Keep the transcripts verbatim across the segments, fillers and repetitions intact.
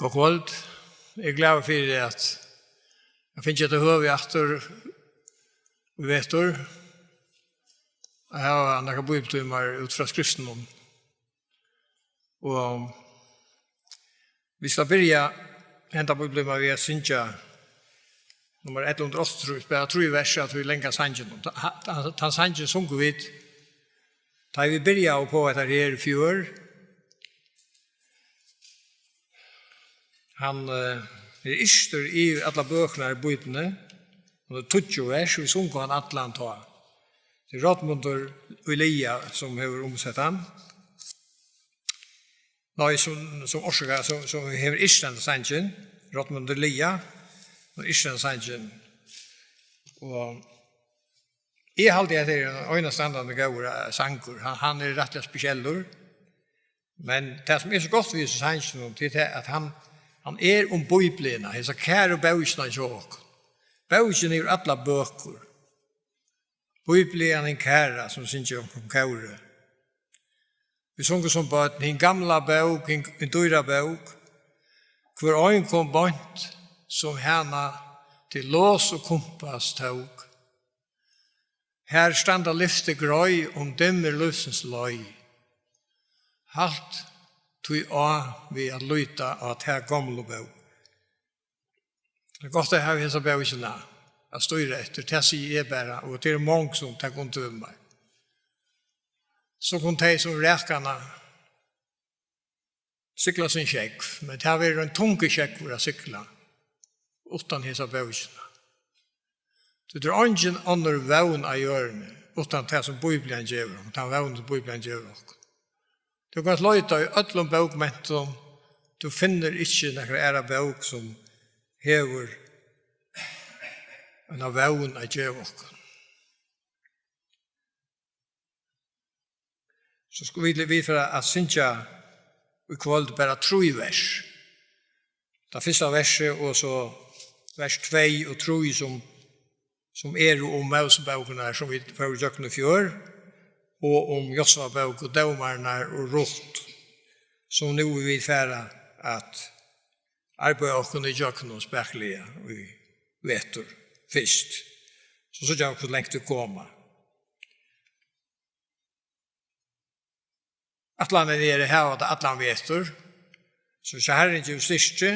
Gott kvøld. Eg eri glaður fyri, at eg fekk hetta høvið aftur í vetur at hava nakrar bíbliutímar út frá skriftunum. Og vit skulu byrja henda bíbliutíman við at syngja nummar ellivu hundrað og áttaogtrýss, bara trý vers av tí langa sanginum. Tann, tann, tann sangin sungu vit, tá ið vit byrjaðu upp á hetta her í fjør. Hann, eh, er yrktur yvir allar bøkurnar í Bíbliuni. Hann er tíggju vers, vit sungu hann allan tá. Tað er Ródmundur í Liða, sum hevur umsett hann. Nei, sum, sum orsakar, sum, sum hevur yrkt henda sangin. Ródmundur Liða, sum yrkti henda sangin. Og eg haldi, at tað er ein einastandandi góður, eh, sangur. Hann, hann er rættiliga spesiellur. Men tað, sum er so gott við hesum sanginum, tað er tað, at hann, hann er um Bíbliuna, hesa kæru bókina hjá okkum. Bókin yvir allar bøkur. Bíblian hin kæra, sum syngja onkrum kóri. Vit sungu sum børn, hin gamla bók, hin, hin dýra bók. Hvør ein kom beint, sum hana til lás og kumpass tók. Her standa lyfti greið um dimmir lívsins leið. Halt tí á við at líta á ta gomlu bók. Tað er gott at hava hesa bókina at stýra eftir, tað sigi eg bara, og tað eru mong, sum taka undir við mær. So kunnu tey, sum raka hana, sigla sín sjógv, men tað verður ein tungur sjógvur at sigla uttan hesa bókina. Tí tað er eingin onnur vón á jørðini uttan tað, sum Bíblian gevur okkum, tann vón, sum Bíblian gevur okkum. Tú kanst leita í øllum bókmentum, tú finnur ikki nakra aðra bók, sum hevur eina vón at geva okkum. So skulu vit, vit fara at syngja í kvøld bara trý vers. Tað fyrsta versið og so vers tvey og trý, sum, sum eru um Mósebókina, sum vit fóru ígjøgnum í fjør, og um Josva bók og Dómararnar og Rutt, sum nú vit fara at arbeiða okkum ígjøgnum spakuliga í vetur fyrst. So síggja vit, hvussu langt vit koma. Ætlanin er at hava tað allan vetur, so skal Harrin geva styrki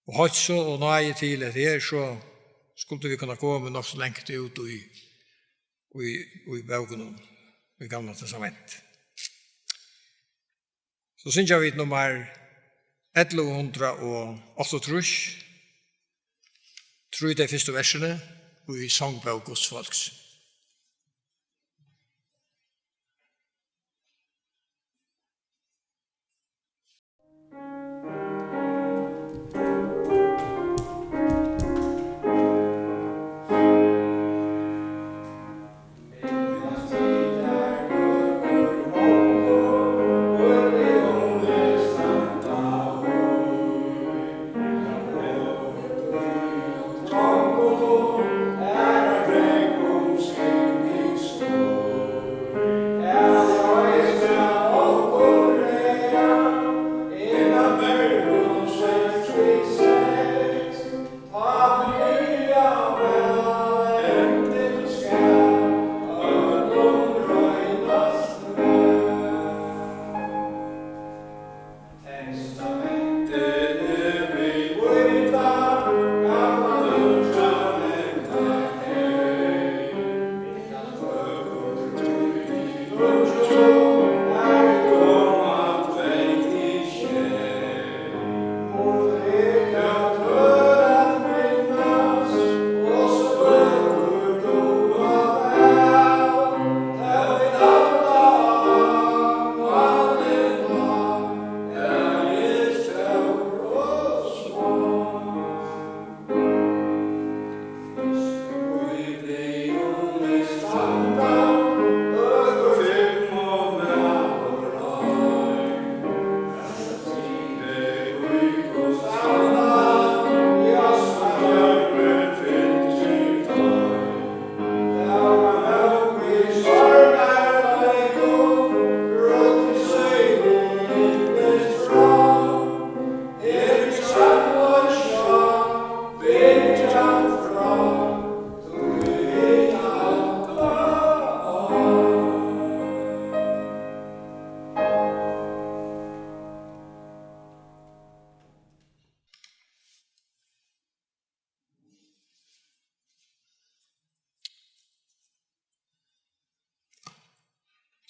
og heilsu og náði til hetta her, so skuldu vit kunna koma nokk so langt út í, í, í bókunum í Gamla Testamenti. So syngja vit nummar ellivu hundrað og áttaogtrýss, trý tey fyrstu versini í Songbók Guds fólks.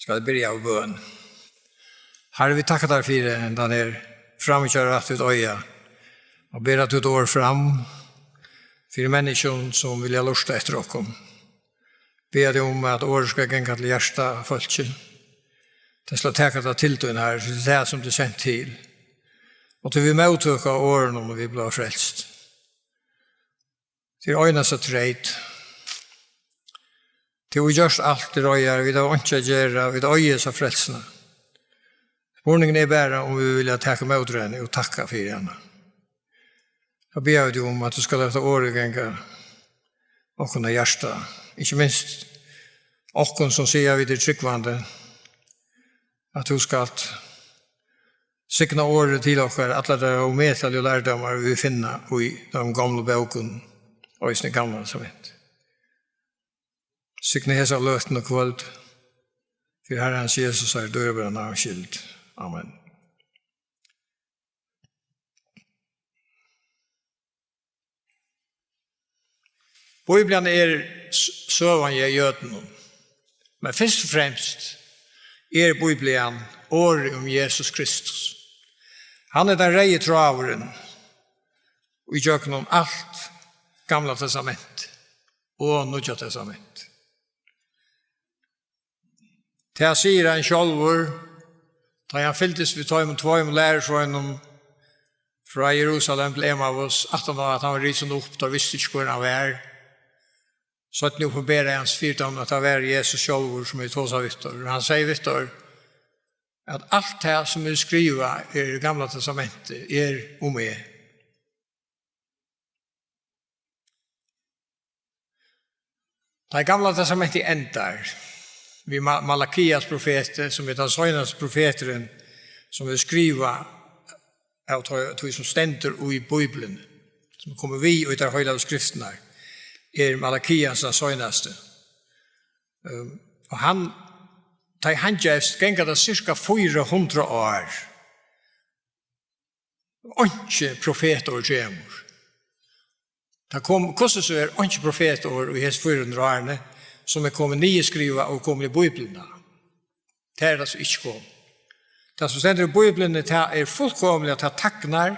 Skal eg byrja við bøn? Harri, vit takka tær fyri hendan her framíhjárætt vit eiga, og bera títt orð fram fyri menniskjum sum vilja lurta eftir okkum. Biðja teg um, at orðið skal ganga til hjarta fólki. Tey skal taka tað til tín, Harri, tí tað er tað sum tú ert send til. Og tí vit móttøka orðinum og vit blíva frelst. Tað er einasta treyt. Tú hevur gjørt alt, Harri, vit hava einki at gera, vit eiga hesa frelsuna. Spurningurin er bara, um vit vilja taka ímóti henni og takka fyri hana. Eg biði teg um, at tú skal lata orðið ganga okkum á hjarta, ikki minst okkum, sum siga, vit eru trúgvandi, at tú skalt signa orðið til okkara, allar tær ómetaligu lærdómar, vit finna í teimum gomlu bókunum, eisini Gamla Testamenti. Signa hesa løtuna og kvøld, fyri Harrans Jesu dýrabara navns skyld. Amen. Bíblian er s-, søgan hjá jødunum, men fyrst og fremst er Bíblian orðið um Jesus Kristus. Hann er tann reyði tráðurin í gjøgnum alt Gamla Testament og Nýggja Testament. Tað sigur hann sjálvur, tá hann fylgdist við teimum tveimum lærisveinum frá Jerusalem til Emmaus, aftan á at hann var risin upp, teir vistu ikki, hvør hann var. Seinni opinberaði hann fyri teimum, at tað var Jesus sjálvur, sum hevði tosað við teir. Hann segði við teir, at alt tað, sum er skrivað í Gamla Testamenti, er um meg. Tá ið Gamla Testamentið endar við Ma-, Malakias profeti, sum er tann seinasti profeturin, sum er skrivað av tí, tí sum stendur í Bíbliuni, sum er komið við í tær heilagu skriftirnar, er Malakias tann seinasti. Ehm, og hann, tá ið hann gevst, ganga tað cirka fýra hundrað ár. Einki profetorð kemur. Tað kom, hvussu so er, einki profetorð í hesi fýra hundrað árini, sum er komið niðurskrivað og komið í Bíbliuna. Tað er tað, sum ikki kom. Tað, sum stendur í Bíbliuni, tað er fullkomiliga, tað tagnar,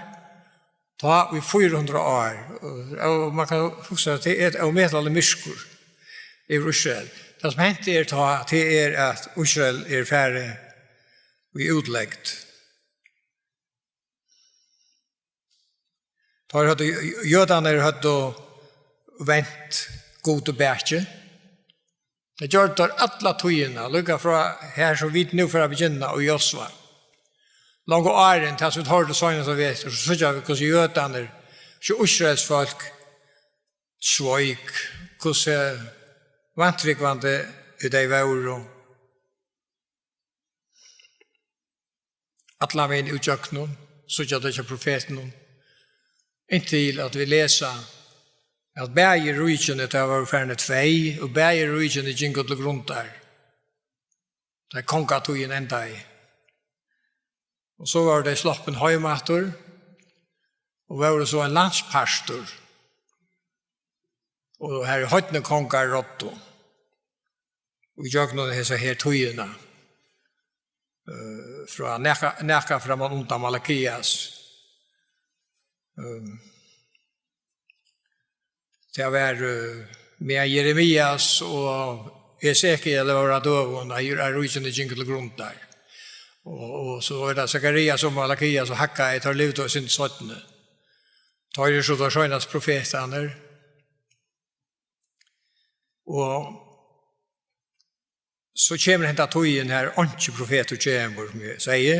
tá í fýra hundrað ár. Og, og man kann hugsa, at tað er eitt ómetaligt myrkur yvir Ísrael. Tað, sum hent er tá, tað er, at Ísrael er farið í útlegd. Teir høvdu, jødarnir høvdu vent Gudi bakið. Tað gjørdu teir alla tíðina, líka frá har, sum vit nú fara at begynna, og Josva. Longu áðrenn tað, sum vit hoyrdu seinasta vetur, so síggja vit, hvussu jødarnir, hvussu Ísraels fólk sveik, hvussu vantrúgvandi tey vóru. Allan vegin út gjøgnum, síggja tey hjá profetunum, inntil at vit lesa, at bæði ríkini, tey vóru farin í tvey, og bæði ríkini gingu til grundar. Tá kongatíðin endaði. Og so vóru tey sloppin heim aftur, og vóru so ein landspartur. Og har heidnu kongar ráddu í gjøgnum hesa her tíðina, eh, frá nakað, nakað framman undan Malakias. Ehm, tað var, eh, meðan Jeremias og Esekiel vóru á døgum, at ríkini gingu til grundar. Og, og so er tað Sakarias og Malakias og Haggai, teir livdu eitt sindur seinni. Teir eru so teir seinastu profetarnir. Og so kemur henda tíðin har einki profetur kemur, sum eg sigi,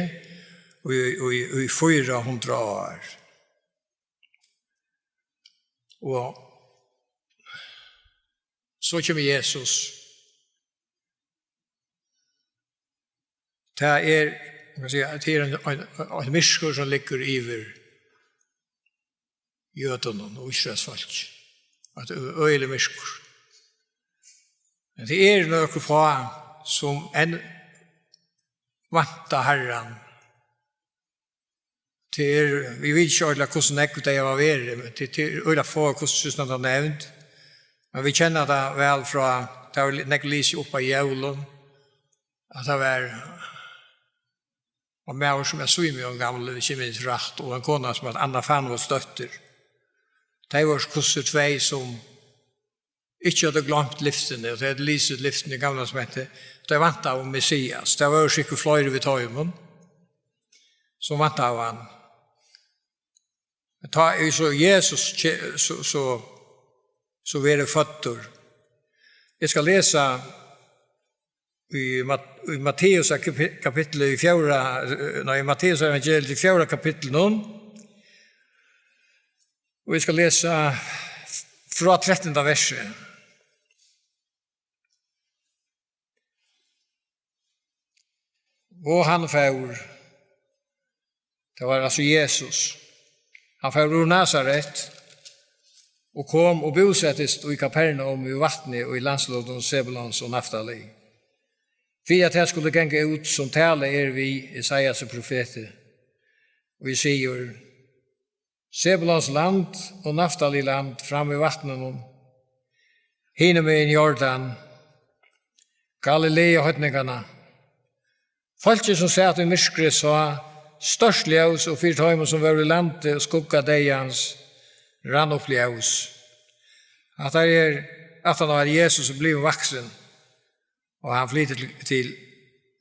í, í, í fýra hundrað ár. Og so kemur Jesus. Tað er, man kann siga, tað er ein, ein, ein myrkur, sum liggur yvir jødunum og Ísraels fólki. Eitt ø-, øgiligt myrkur. Men tað eru nøkur fá, sum enn vænta Harran. Tað er, vit vita ikki ordiliga, hvussu nógv tey hava verið, men tað, tað er øgiliga fá, hvussu systir hava nevnt. Men vit kenna tað væl frá, tað var nógv lisið upp á jólum. at tað var ein maður sum æt Simeon gamli, um eg minnist rætt, og ein kona sum æt Anna Fanuelsdóttir. Tey vóru so hvussu tvey sum ikki høvdu gloymt lyftini, og tey høvdu lisið lyftini í Gamla Testamenti. Tey væntaðu um Messias. Tað vóru sikkurt fleiri við teimum, sum væntaðu hann. Men tá ið so Jesus ke-, so, so, so verður føddur. Eg skal lesa í Mat-, í Matteus kapi-, kapitli í fjórða, nei, í Matteus evangeliet í fjórða kapitlinum. Og eg skal lesa frá trettanda versi. Og hann fór, tað var altso Jesus, hann fór úr Nasaret og kom og búsettist í Kapernaum við vatni í landslutum Sebulons og Naftali, fyri at tað skuldi ganga út, sum talað er við Esaias profeti, og ið sigur: Sebulons land og Naftali land, fram við vatnunum, hinumegin Jordan, Galilea heidninganna. Fólkið, sum sat í myrkri, sá stórt ljós, og fyri teimum, sum vóru í landi og skugga deyðans, rann upp ljós. Hatta er aftan á, at Jesus er blivin vaksin, og hann flytur til, til,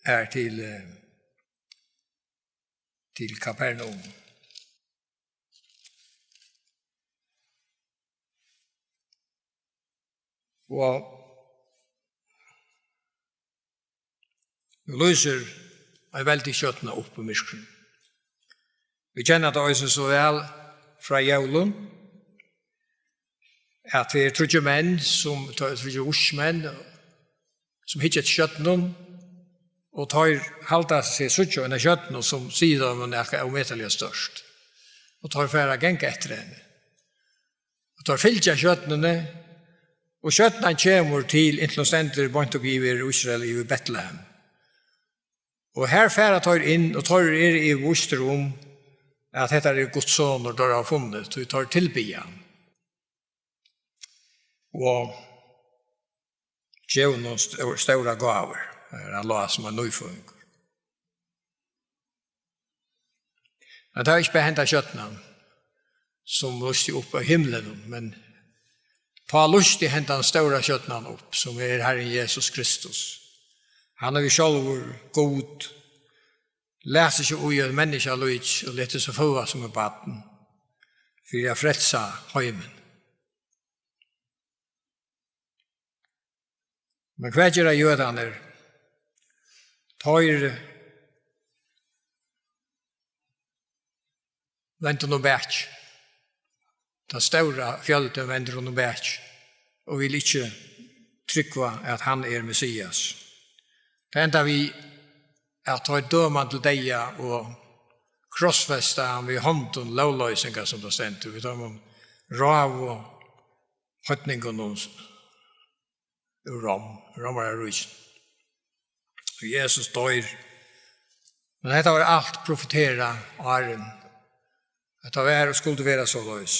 her til, eh, til Kapernaum. Og nú lýsir ein veldig stjørna upp í myrkrinum. Vit kenna tað eisini so væl frá jólum, at tað eru tríggir menn, sum, tað eru tríggir vísmenn, sum hyggja eftir stjørnum, og teir halda seg síggja eina stjørnu, sum sigur teimum nakað ómetaliga stórt. Og teir fara at ganga eftir henni. Og teir fylgja stjørnuni, og stjørnan kemur til, inntil hon stendur beint uppi yvir Ísrael, yvir Betlehem. Og her fara teir inn, og teir eru yvirvístir um, at hetta er Guds sonur, teir hava funnið, tí teir tilbiðja hann. Og geva honum stó-, stórar gávur. Har hann lá sum ein nýføðingur. Men tað var ikki bara henda stjørnan, sum lýsti upp av himlinum, men tá lýsti hendan stóra stjørnan upp, sum er Harrin Jesus Kristus. Hann er jú sjálvur Gud, læt seg ikki í eitt menniskjalíki og letur seg føða sum eitt barn, fyri at frelsa heimin. Men hvat gera jødarnir? Teir vendu honum bakið. Tann stóra fjøldin vendir honum bakið og vil ikki trúgva, at hann er Messias. Tað endar við, at teir døma hann til deyða og krossfesta hann við hondum lógloysinga, sum tað stendur, við teimum ráu heidningunum úr Rom, Rómararíkinum. Og Jesus doyr. Men hetta var alt profeterað áðrenn. Hetta var og skuldi vera soleiðis.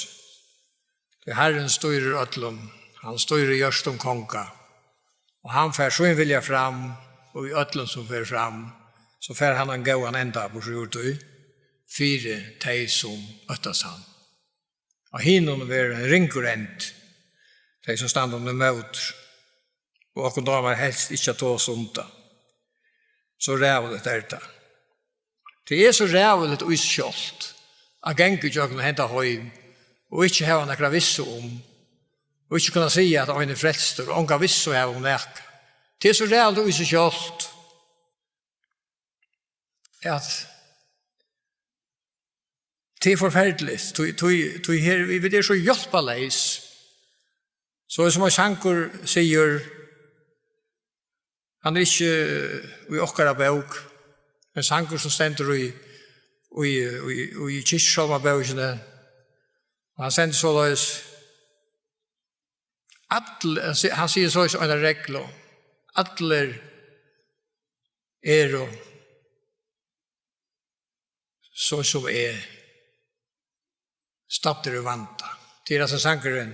Tí Harrin stýrir øllum, hann stýrir hjørtum konga, og hann fær sín vilja fram, og í øllum, sum fer fram, so fær hann ein góðan enda, burtur úr tí, fyri tey, sum óttast hann. Á hinum verður ein ringur endi, tey, sum standa honum ímóti, og okkum dámar helst ikki at tosa um tað. So ræðuligt er tað. Tað er so ræðuligt í seg sjálvt at ganga ígjøgnum henda heim og ikki hava nakra vissu um, og ikki kunna siga, at ein er frelstur, og onga vissu hava um nakað. Tað er so ræðuligt í seg sjálvt, at tað er forferdiligt. Tí, tí, tí her, vit eru so hjálparleys. So sum ein sangur sigur, hann er ikki, eh, í okkara bók, ein sangur, sum stendur í, í, í, í Kirkjusálmabókini. Og hann stendur soleiðis: All-, hann si-, hann sigur soleiðis eina reglu: Allir eru so sum eg, staddir í vanda. Tað er altso sangurin.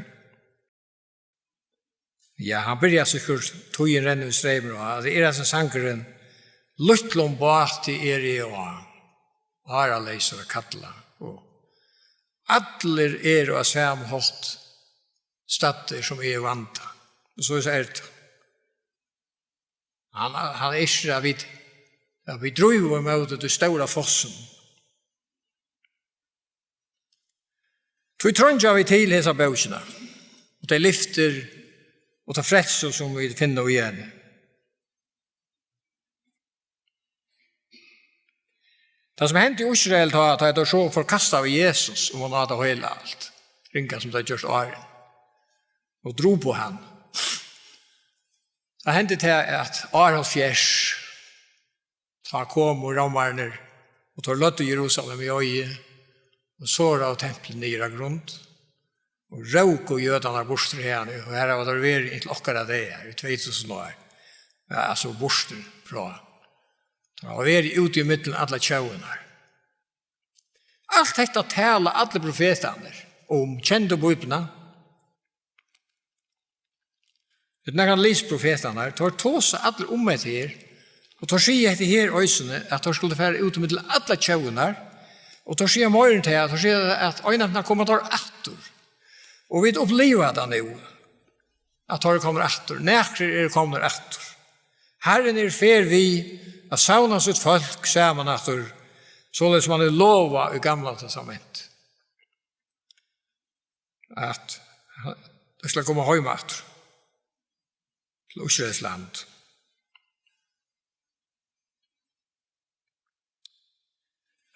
Ja, hann byrjar sikkurt: Tíðin rennur við streyminum. Og tað er altso sangurin, Lítlum báti eri eg á, áraleysur at kalla, og allir eru á sama hátt staddir, sum eg vanda. Og so er tað. Hann, hann yrkir, at vit, at vit dríva ímóti tí stóra fossinum. Tí treingja vit til hesa bókina, og tey lyftir og ta frelsu, sum vit finna í henni. Tað, sum hendi í Ísrael, tá, tá teir so forkastaðu Jesus, og hann át at heila alt, ringa sum teir gjørt áðrenn, og drupu hann. Tað hendi tað, at ár hálvfjerðs, tá komu rómarnir, og teir løgdu Jerusalem í oyði, og soraðu templið niður á grund, og róku jødarnar burtur haðani, og har hava teir verið inntil okkara dagar, í tvey túsund ár. Ja, altso burtur frá. Teir hava verið úti ímillum allar tjóðirnar. Alt hetta tala allir profetarnir um, kendu Bíbliuna. Vit nakað lesa profetarnar, teir tosa allir um hetta her, og teir siga hetta her eisini, at teir skuldu fara út ímillum allar tjóðirnar, og teir siga meira enn tað, teir siga, at einaferð koma teir aftur. Og vit uppliva tað nú, at teir eru komnir aftur. Nakrir eru komnir aftur. Harrin er í ferð við at savna sítt fólk saman aftur, soleiðis sum hann hevur lovað í Gamla Testamenti, at teir skulu koma heim aftur til Ísraels land.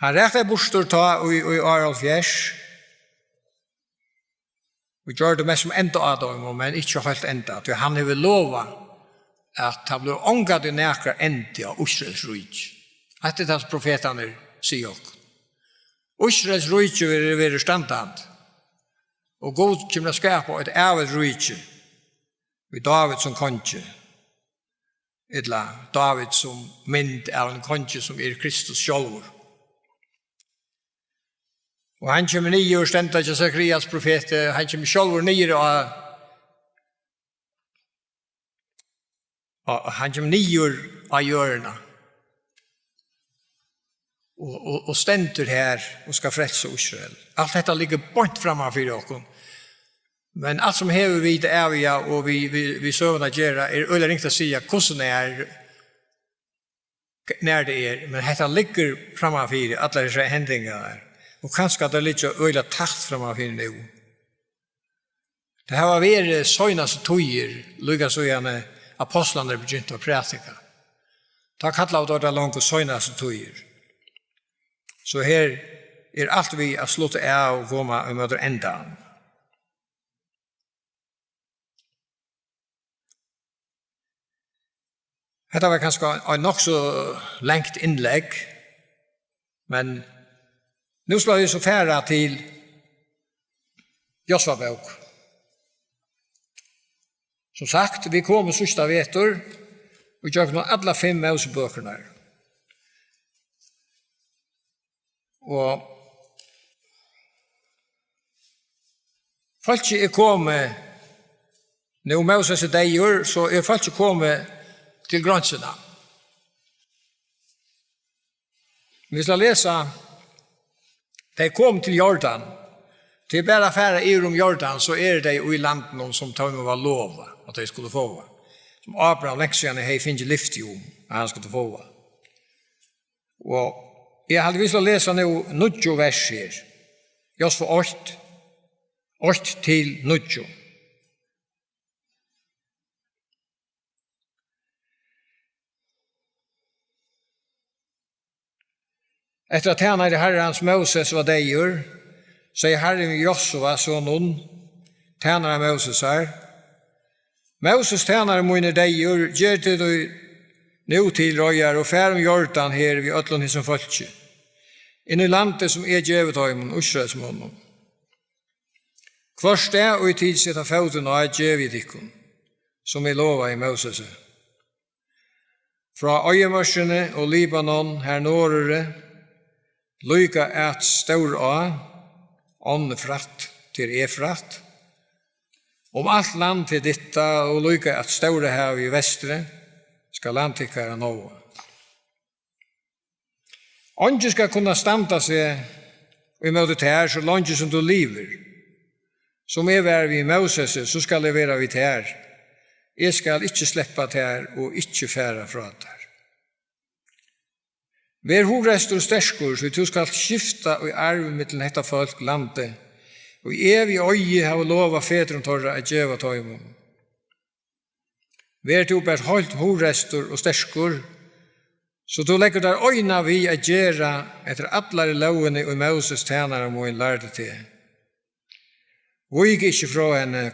Hann rak tey burtur tá í, í ár hálvfjerðs, og gjørdi mest sum enda á teimum, men ikki heilt enda, tí hann hevur lovað, at tað blívur ongantíð nakar endi á Ísraels ríki. Hetta er tað, sum profetarnir siga okkum. Ísraels ríki verður, verður standandi, og Gud kemur at skapa eitt ævigt ríki við Dávid sum kongi, ella Dávid sum mynd av ein kongi, sum er Kristus sjálvur. Og hann kemur niður, stendur hjá Sakarias profeti, hann kemur sjálvur niður á, á, hann kemur niður á jørðina og, og, og stendur har og skal frelsa Ísrael. Alt hetta liggur beint framman fyri okkum. Men alt sum hevur við tað æviga og við, við, við søguna at gera, er øgiliga ringt at siga, hvussu nær, nær tað er. Men hetta liggur framman fyri allar hesar hendingarnar. Og kanska tað liggja øgiliga tætt framman fyri nú. Tað hava verið seinastu tíðir, líka síðan ápostlarnir begyntu at prædika. Tá kallaðu teir tað longu seinastu tíðir. So her er alt við at slutta av og koma ímóti endanum. Hetta var kanska ein nokk so langt innlegg, men nú skulu vit so fara til Josva bók. Sum sagt, vit komu síðsta vetur ígjøgnum allar fimm Mósebøkurnar. Og fólkið er komið, nú Móses er deyður, so er fólkið komið til grensuna. Vit skulu lesa, tey komu til Jordan. Tað er bara at fara yvir um Jordan, so eru tey í landinum, sum teimum var lovað, at tey skuldu fáa. Sum Abraham langt síðani hevði fingið lyfti um, at hann skuldi fáa. Og eg haldi, vit skulu lesa nú níggju vers her. Josva eitt, eitt til níggju. Eftir at tænari Harrans Móses var deyður, segði Harrin við Josva, son Nun, tænara Mósesar: Móses, tænari mín, er deyður, ger teg tí nú til reiðar og far um Jordan her við øllum hesum fólki, inn í landið, sum eg gevi teimum, Ísraelsmonnum. Hvørt stað, ið tit seta fótin á, gevi eg tykkum, sum eg lovaði Mósesi. Frá oyðimørkini og Libanon har norðuri, líka at Stórá, ánni Frat, til Efrat, um alt land Hetitta og líka at Stóra havið í vestri, skal land tykkara náa. Eingin skal kunna standa seg ímóti tær, so leingi sum tú livir. Sum eg var við Mósesi, so skal eg vera við tær. Eg skal ikki sleppa tær og ikki fara frá tær. Ver hugreystur og sterkur, so tú skalt skifta í arv millum hetta fólk landið, og eg við oyði havi lovað fedrum teirra at geva teimum. Ver tú bert heilt hugreystur og sterkur, so tú leggur tær eina við at gera eftir allari lógini, ið Móses tænari mín lærdi teg. Vík ikki frá henni,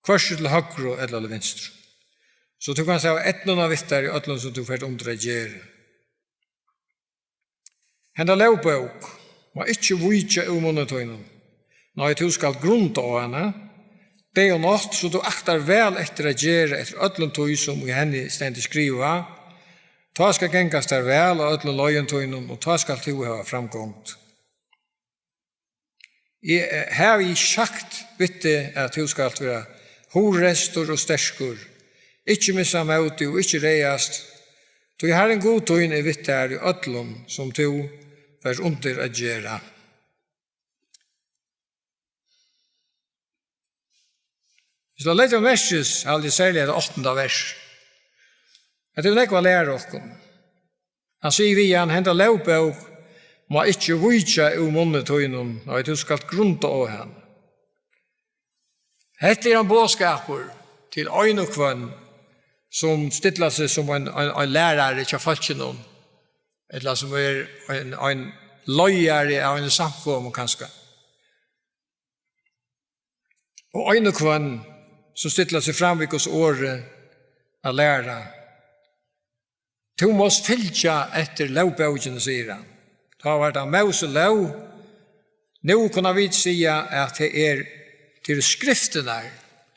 hvørki til høgru ella til vinstru, so tú kanst hava eydnuna við tær í øllum, sum tú fert undir at gera. Henda lógbók má ikki víkja úr munni tínum. Nei, tú skalt grunda á hana dag og nátt, so tú aktar væl eftir at gera eftir øllum tí, sum í henni stendur skrivað. Tá skal gangast tær væl á øllum leiðum tínum, og tá skalt tú hava framgongd. Eg, eh, havi eg sagt við teg, at tú skalt vera hugreystur og sterkur, ikki missa mótið og ikki ræðast, tí Harrin Gud tín er við tær í øllum, sum tú fert undir at gera. Viss tú leggur merkis, haldi eg serliga hetta áttanda vers. Hetta er nógv at læra okkum. Hann sigur við hann: "Henda lógbók má ikki víkja úr munni tínum, nei, tú skalt grunda á hana." Hetta er ein boðskapur til ein og hvønn, sum stillar seg sum ein, ein, ein lærari hjá fólkinum, ella sum er ein, ein leiðari av ein samkomu kanska. Og ein og hvønn, sum stillar seg fram við Guds orði at læra. Tú mást fylgja eftir lógbókini, sigur hann. Tá var tað Móselóg. Nú kunnu vit siga, at tað er til skriftirnar,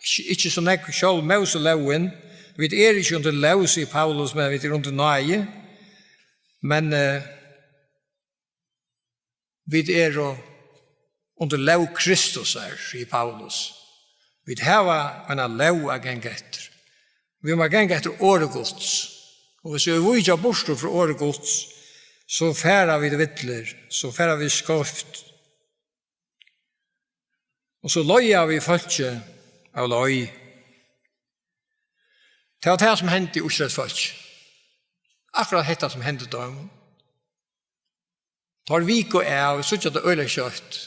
ikki, ikki so nógv sjálv Móselógin. Vit eru ikki undir lóg, sigur Paulus, men vit eru undir náði. Men, eh, vit eru undir lóg Kristusar, sigur Paulus. Vit hava eina lóg at ganga eftir. Vit má ganga eftir orði Guds. Og viss vit víkja burtur frá orði Guds, so fara vit villir, so fara vit skeivt. Og so leiða vit fólkið av leið. Tað var tað, sum hendi Ísraels fólki. Akkurát hetta, sum hendi teimum. Teir viku av, vit síggja tað øgiliga skjótt.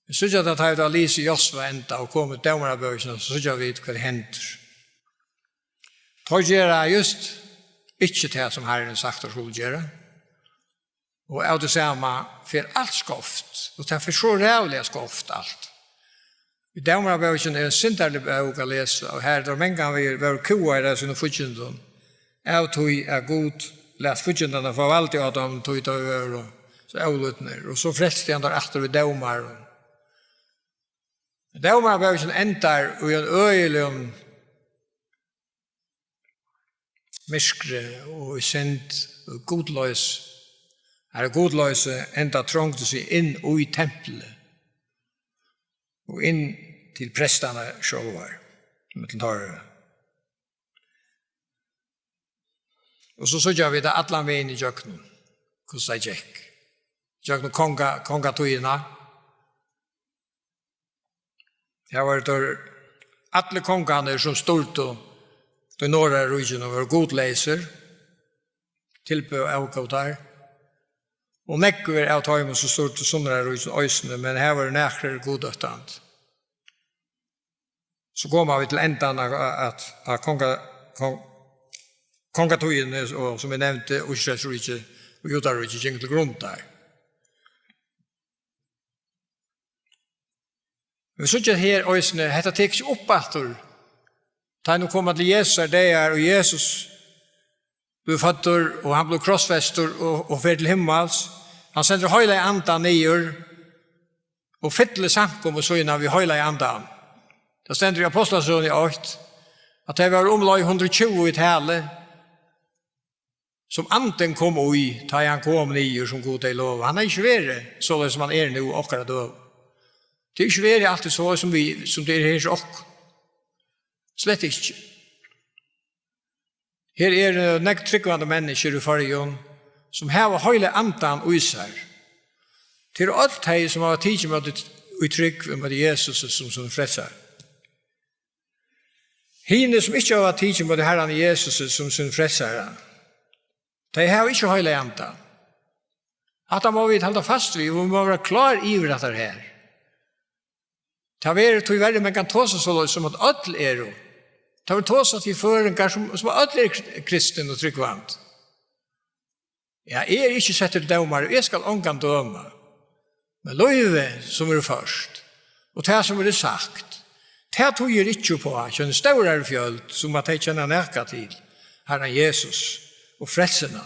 Vit síggja tað, tá vit hava lisið Josva enda og komið Dómarabókina, so síggja vit, hvat hendir. Teir gera júst ikki tað, sum Harrin sagt teir skuldu gera. Og av tí sama fer alt skeivt, og tað fer so ræðuliga skeivt alt. Í Dómarabókini er ein syndarlig bók at lesa, og har teir mangan vegir vóru kúgaðir av sínum fíggindum, av tí at Gud læt fíggindarnar fáa valdið á teimum, tí teir vóru so ólýdnir, og so frelsti hann teir aftur við dómar. Dómarabókin endar í ein øgiligum myrkri og í synd og gudloysi. Har gudloysi enda trongdi seg inn í templið og inn til prestarnar sjálvar, millum teirra. Og so síggja vit tað allan vegin ígjøgnum, hvussu tað gekk. Gjøgnum konga-, kongatíðina. Her vóru teir, allir kongarnir, sum stýrdu í Norðara ríkinum, vóru gudleysir, tilbóðu avgudar. Og nógvir av teimum, sum stýrdu Sunnara ríkinum eisini, men her vóru nakrir gudóttandi. So koma vit til endan av, av, av, av konga-, kong-, kongatíðini, og sum eg nevndi, Ísraelsríkið og Júdaríkið gingu til grundar. Vit síggja her eisini, hetta tekur seg upp aftur. Tá nú koma til Jesusar dagar, og Jesus blívur føddur, og hann blívur krossfestur og, og fer til himmals. Hann sendir Heilaga Andan niður og fyllir samkomu sína við Heilaga Andan. Tað stendur í Ápostlasøguni eitt, at tey vóru umleið hundrað og tjúgu í tali, sum Andin kom í, tá ið hann kom niður, sum Gud hevði lovað. Hann hevði ikki verið soleiðis, sum hann er nú, okkara døgum. Tað er ikki verið altíð so, sum vit, sum tað er her hjá okkum. Slett ikki. Her eru nógv trúgvandi menniskjur í Føroyum, sum hava Heilaga Andan í sær. Tað eru øll tey, sum hava tikið ímóti, í trúgv ímóti Jesus sum sín frelsara. Hini, sum ikki hava tikið ímóti Harran Jesus sum sín frelsara, tey hava ikki Heilaga Andan. Hatta má vit halda fast við, og vit má vera klár yvir hatta her. Tað verður tíverri, man kann tosa soleiðis, sum at øll eru. Tað verður tosað til føroyingar, sum, sum at øll eru kr-, kristin og trúgvandi. Ja, eg eri ikki settur til dómara, og eg skal ongan døma. Men lívið, sum verður ført, og tað, sum verður sagt, tað týðir ikki upp á, hjá eini stórari fjøld, sum at tey kenna nakað til Harran Jesus og frelsuna,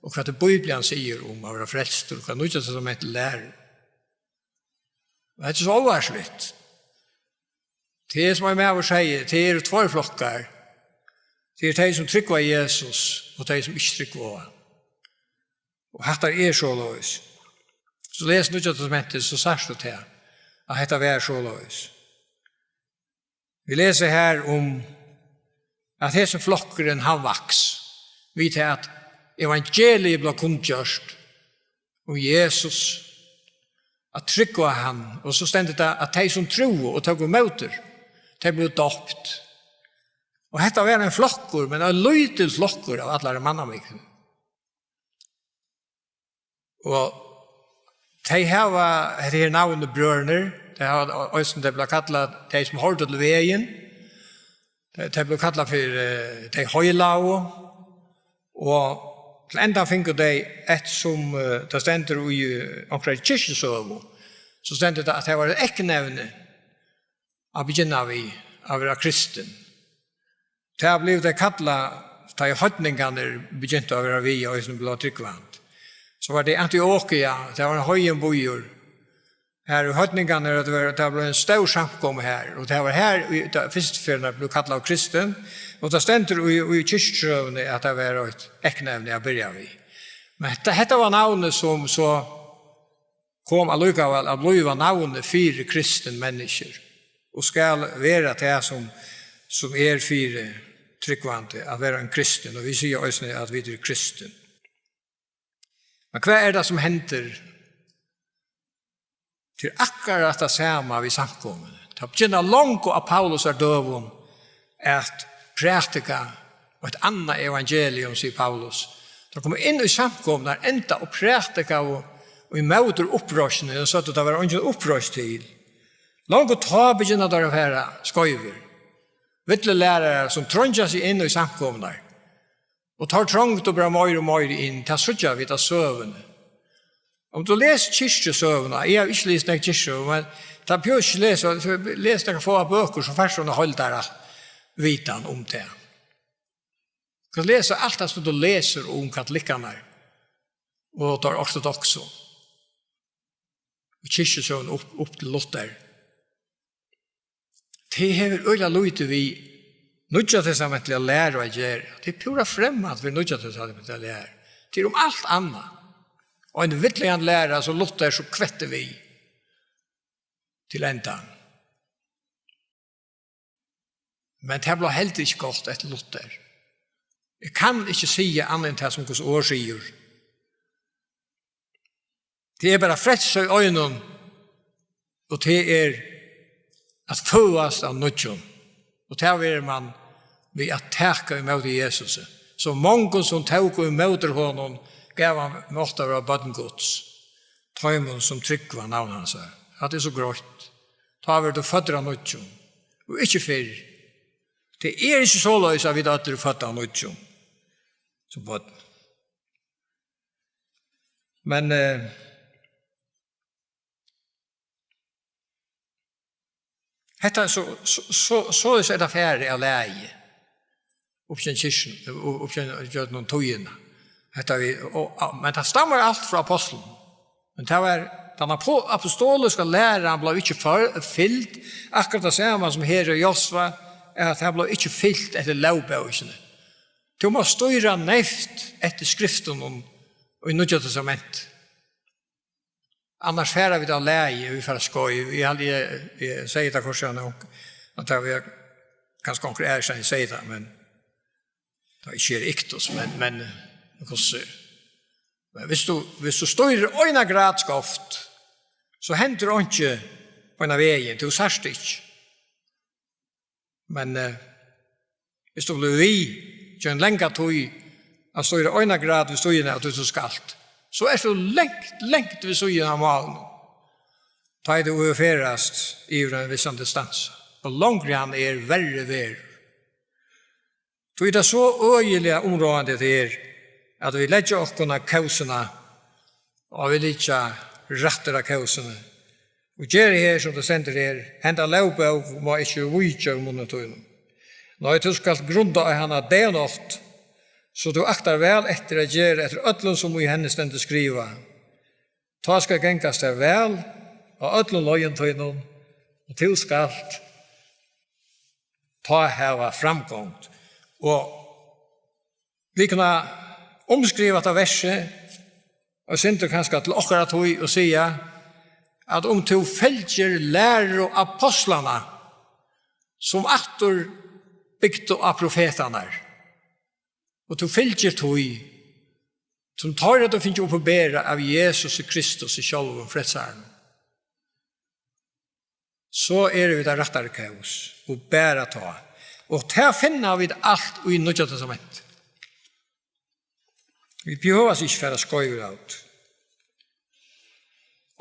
og hvat Bíblian sigur um at vera frelstur, og hvat Nýggja Testamentið lærir. Og hetta er so álvarsligt. Tað er, sum ein maður segði, tað eru tveir flokkar. Tað eru tey, sum trúgva Jesus, og tey, sum ikki trúgva á hann. Og hatta er soleiðis. So les Nýggja Testamentið, so sært tú tað, at hetta var soleiðis. Vit lesa her um, at hesin flokkurin, hann vaks, við tað, at evangeliið bleiv kunngjørt um Jesus, at trúgva hann, og so stendur tað, at tey, sum trúðu og tóku ímóti, tey blivu doypt. Og hetta var ein flokkur, men ein lítil flokkur av allari mannamúgvu. Og tey hava hetta her navnið Brøðurnir, tey hava eisini, tey blíva kallað tey, sum hoyrdu til vegin, tey, tey blíva kallað fyri, eh, tey heilagu, og til enda fingu tey eitt, sum, eh, tað stendur í, eh, onkrari kirkjusøgu, so stendur tað, at tað var eitt eyknevni at begynna við, at vera kristin. Tað blivu tey kallað, tá ið heidningarnir begyntu at vera við, og eisini blivu trúgvandi. So var tað Antiokia, tað var ein heiðin býur. Har í heidningarnir, at tað var, tað bleiv ein stór samkoma har, og tað var har, í, tá fyrstu ferðina bleiv kallað kristin, og tað stendur í, í kirkjusøguni, at tað var eitt eyknevni at byrja við. Men hetta, hetta var navnið, sum so kom allíkavæl at blíva navnið fyri kristin menniskjur, og skal vera tað, sum, sum er fyri trúgvandi, at vera ein kristin, og vit siga eisini, at vit eru kristin. Men hvat er tað, sum hendir? Tað er akkurát tað sama við samkomuni. Tað begynna longu á Paulusar døgum at prædika eitt annað evangelium, sigur Paulus. Teir komu inn í samkomurnar, enda og prædikaðu ímóti uppreisnini, og søgdu, tað var eingin uppreisn til. Longu tá begynna teir at fara skeivir. Villulærarar, sum treingja seg inn í samkomurnar, og teir trongdu bara meir og meir inn, tað síggja vit av søguni. Um tú lesur kirkjusøguna, eg havi ikki lisið nakra kirkjusøgu, men tað behøvist ikki lesa, so les nakrar fáar bøkur, so fært tú eina heildara vitan um tað. Tú kanst lesa alt tað, sum tú lesur um katolikkarnar og teir ortodoksu, og kirkjusøguna upp, upp til Luther. Tað hevur øgiliga lítið við Nýggja Testamentið at læra at gera. Tað er púra fremmant fyri Nýggja Testamentið at læra. Tað er um alt annað. Og ein villleiðandi læra, sum Luther so kvetti við til endan. Men tað bleiv heldur ikki gott eftir Luther. Eg kann ikki siga annað enn tað, sum Guds orð sigur. Tað er bara frelsa í einum, og tað er at føðast av nýggjum. Og tað verður man við at taka ímóti Jesusi. So mongum, sum tóku ímóti honum, gav hann mátt at vera børn Guds, teimum, sum trúgva navn hansara. Hatta er so greitt. Tá verður tú føddur av nýggjum, og ikki fyrr. Tað er ikki soleiðis, at vit øll eru fødd av nýggjum sum børn. Men, eh, hetta er so, so, so, soleiðis er tað farið av lagi upp gjøgnum kirkjuna, u-, upp gjøgnum, gjøgnum tíðina. Hetta við, og, og, men tað stammar alt frá ápostlunum. Men tað var, tann apo-, apostoliska læran bleiv ikki for-, fylgd, akkurát tað sama sum her í Josva, at tað bleiv ikki fylgt eftir lógbókini. Tú mást stýra neyvt eftir skriftunum í Nýggja Testamenti. Annars fara vit av lagi, og vit fara skeiv. Eg haldi, eg, eg segði tað hvussu hann, at tað var kanska onkur aðrir, sum eg segði tað, men Tað er ikki er iktus, men, men, eh, hvussu? Men viss tú, viss tú stýrir eina grad skeivt, so hendir einki beinan vegin, tú sært tað ikki. Men, eh, viss tú blívur við, gjøgnum langa tíð, at stýra eina grad við síðuna av tí tú skalt, so ert tú langt, langt við síðuna av málinum. Tá ið tú hevur ferðast yvir ein vissan distansa, og longri hann er, verri verður. Tí er tað so øgiliga umráðandi, at her, at vit leggja okkum á kósina, og vit liggja rættir á kósini, og gera her, sum tað stendur her: Henda lógbók má ikki víkja úr munni tínum. Nei, tú skalt grunda á hana dag og nátt, so tú aktar væl eftir at gera eftir øllum, sum í henni stendur skrivað. Tá skal gangast tær væl á øllum leiðum tínum, og tú skalt tá hava framgongd. Og vit kunnu umskriva hetta versið, og sindur kanska til okkara tíð, og siga, at um tú fylgir læru apostlanna, sum aftur bygdu á profetarnar, og tú fylgir tí, sum teir høvdu fingið opinberað av Jesusi Kristusi sjálvum, frelsaranum, so eru vit á rættari kós, og bara tá. Og tað finna vit alt í Nýggja Testamenti. Vit behøva ikki fara skeivur av.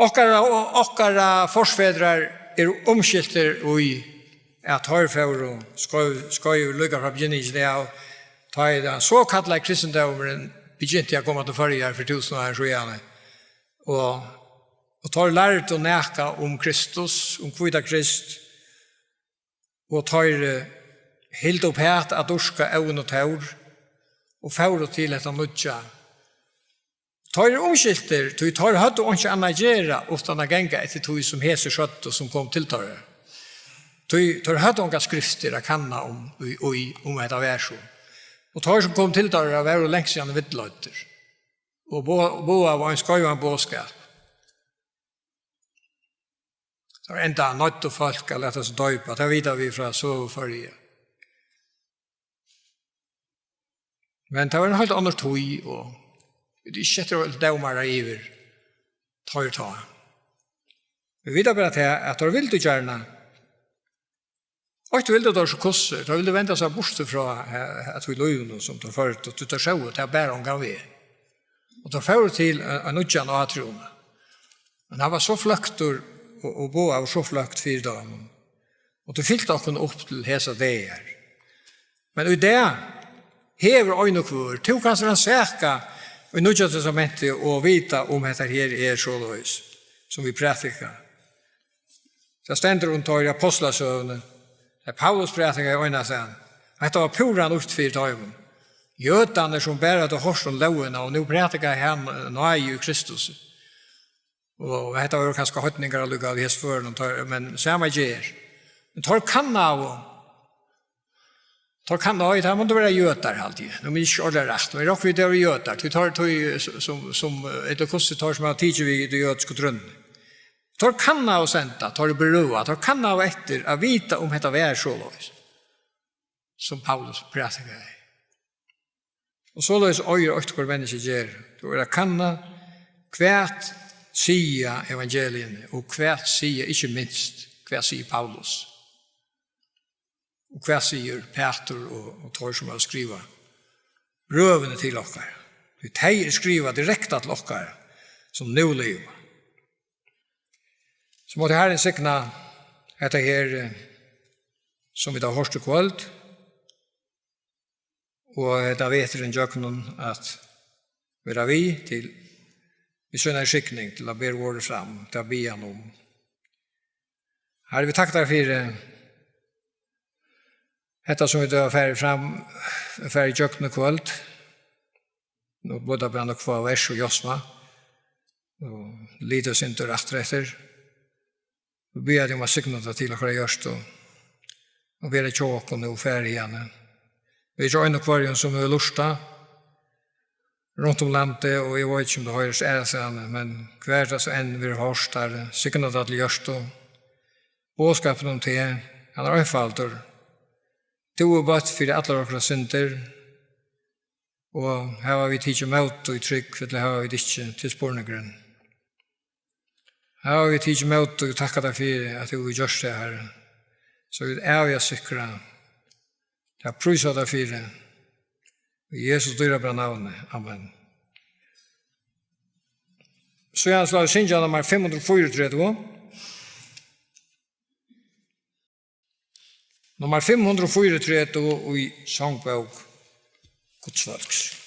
Okkara, okkara forfedrar eru umskyltir í, at teir fóru skeiv, skeivur líka frá byrjanini av, tá ið tann sokallaði kristindómurin begynti at koma til Føroyar fyri túsund árum síðani. Og, og teir lærdu nakað um Kristus, um hvíta Krist, og teir, eh, hildu uppat at dýrka óðin og Tór, og fóru til hetta nýggja. Teir eru umskyltir, tí teir høvdu einki annað at gera uttan at ganga eftir tí, sum hesir søgdu, sum kom til teirra. Tí teir høvdu ongar skriftir at kanna um, í, í, um hetta var so. Og teir, sum kom til teirra, vóru langt síðani villleiddir og bo-, boðaðu ein skeivan boðskap. Teir endaðu noyddu fólk at lata seg doypa, tað vita vit frá søgu Føroya. Men tað var ein heilt onnur tíð, og vit eru ikki settir av dómarar yvir teir tá. Vit vita bara tað, at teir vildu gjarna. Eitt vildu teir so hvussu, teir vildu venda seg burtur frá, eh, at við lívinum, sum teir førdu, tí teir sóu, tað bar ongan veg. Og teir fóru til, eh, ein nýggjan átrúnað. Men hann var so fløktur, og, og boðaði so fløkt fyri teimum. Og teir fyltu okkum upp til hesar dagar. Men í dag hevur ein og hvør, tú kanst rannsaka í Nýggja Testamenti og vita, um hetta her er soleiðis, sum vit prædika. Tað stendur um teir í Apostlasøguni, at Paulus prædikaði einastaðni. Hetta var púra nýtt fyri teimum. Jødarnir, sum bara høvdu hoyrt um lógina, og nú prædikaði hann náði í Kristus. Og hetta vóru kanska heidningar allíkavæl í hesum førum, teir, men sama ger. Men teir kannaðu, teir kannaðu, teir mundu vera jødar, haldi eg. Nú minnist eg ikki ordiliga rætt, men eg rokni við, teir vóru jødar, tí teir, tí sum, sum, ella hvussu teir sum hava tikið við í jødisku trúnni. Teir kannaðu senda, teir berøða, teir kannaðu eftir at vita, um hetta var soleiðis, sum Paulus prædikaði. Og soleiðis eigur eitt hvørt menniskja at gera. Tú er at kanna, hvat siga evangeliini, og hvat siga, ikki minst, hvat sigur Paulus? Og hvat sigur Pætur og, og teir, sum hava skrivað brøvini til okkara? Tí tey eru skrivað direkta til okkara, sum nú liva. So mátti Harrin signa hetta her, eh, sum vit hava hoyrt í kvøld, og hetta veturin gjøgnum at vera við til, við sína signing til at bera orðið fram, tað biður hann um. Harri, vit takka tær fyri hetta, sum vit hava farið fram, farið ígjøgnum í kvøld. Nú bleiv tað bara nøkur fá vers og josma, og lítið sindur aftur eftir. Vit biðja teg um at signa tað til okkara hjørtu, og vera hjá okkum nú og fara hiðani. Vit hjá einum hvørjum, sum hevur lurtað runt um landið, og eg veit ikki, um tað hoyrist aðrastaðni, men hvar tað so enn verður hoyrt, Harri, signa tað til hjørtu. Boðskapurin um teg, hann er einfaldur. Tú er bøtt fyri allar okkara syndir, Og hava vit tikið ímóti í trúgv, ella hava vit ikki, til spurningurin. Hava vit tikið ímóti og takka tær fyri, at tú hevur gjørt tað, Harri. So vit æviga sikra, tað prísa tær fyri. Í Jesu dýrabara navni. Amen. So, Jan, skal vit syngja nummar fimm hundrað og fýraogtretivu. Nummar fimm hundrað og fýraogtretivu í Songbók Guds fólks.